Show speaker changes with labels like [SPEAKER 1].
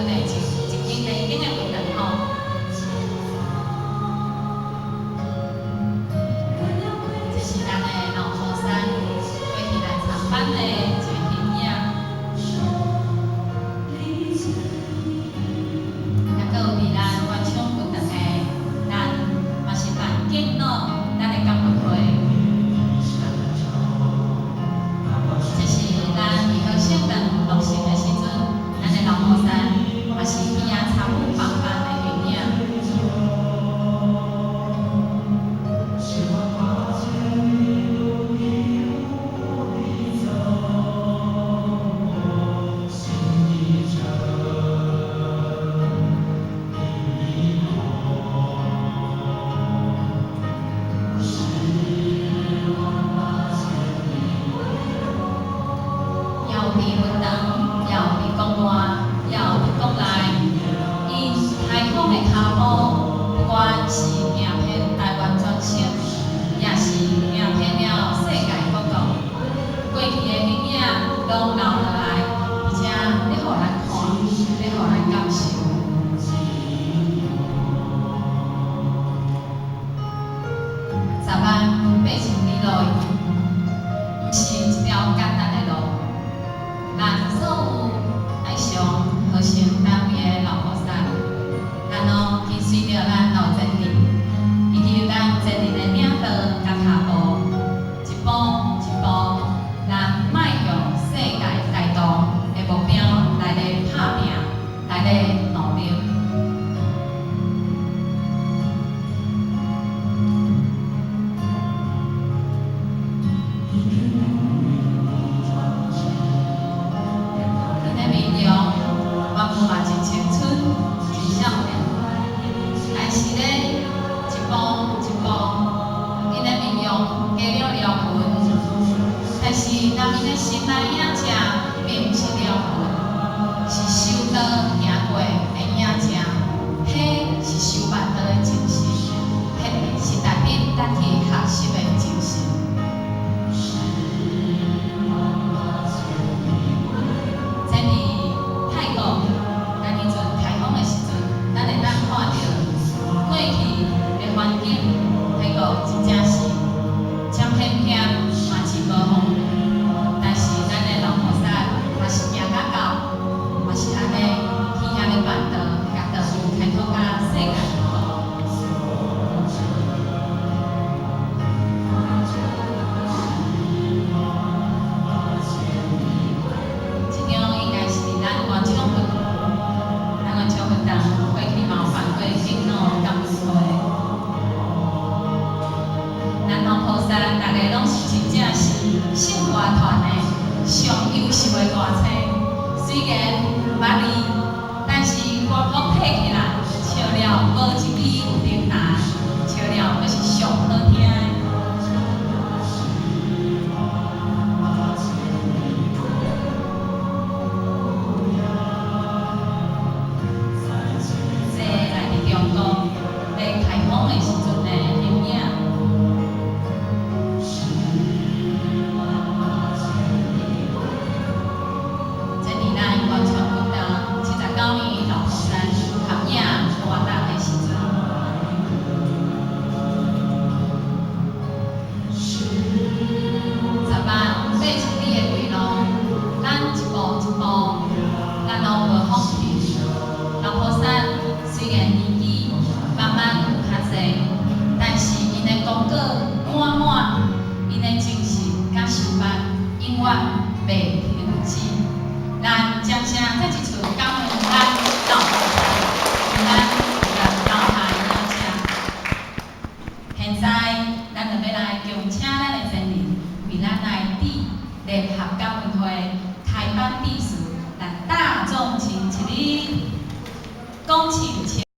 [SPEAKER 1] 的一間的一間的佛堂吼。這是咱的老菩薩過去來參班的一個形影。抑閣有佇咱原廠佛堂的，咱嘛是辦敬老咱的感恩會。這是咱佇和聖堂落成的時陣，咱的老菩薩嘛是去遐參與幫辦的形影。也有佇佛堂，也有佇國外，也有佇國內，𪜶開放的跤步，不管是行遍台灣全省，也是行遍了世界各國，過去的形影攏留落來，而且咧予咱看，咧予咱感受。10萬8千里路，毋是一條簡單的路。咱所有愛上和成單位的老菩薩，咱攏跟隨著咱老前人，以及咱前人的領導佮跤步，一步一步，咱邁向世界大同的目標來咧拍拚，來咧努力。𪜶的面容原本嘛真青春，真少年，但是咧，一步一步，𪜶的面容加了療痕，但是人𪜶的心內影跡並毋是療痕，是修道行過的影跡，彼是修辦道的精神，彼是值得咱去學習的精神。這佇泰國，咱彼陣開放的時陣，咱會當看著過去的環境，泰國真正是真偏僻，嘛真無方便。但是咱的老菩薩嘛是行甲到，嘛是按呢去遐咧辦道，共道開拓甲世界各國。這張應該是佇咱原廠佛，咱原廠佛堂過去嘛有辦過敬老感恩會。咱老菩薩逐个攏是真正是聖歌團的上優秀的歌星，雖然毋捌字，但是歌譜提起來，唱了無一支有停台，唱了閣是上好聽的。這來佇中國欲開放的時陣的形影。這佇咱原創佛堂79年老菩薩合影活動的時陣。10萬8千里的歸路，咱一步一步，咱攏無放棄。老菩薩雖然年紀慢慢有較濟，但是𪜶的功果滿滿，𪜶的精神佮修辦永遠袂停止。咱掌聲再一次感恩咱老菩薩，咱有留下的影跡。現在，咱就欲來恭請咱的前人為咱來致聯合感恩會開班致辭，咱大眾請起立，恭請前。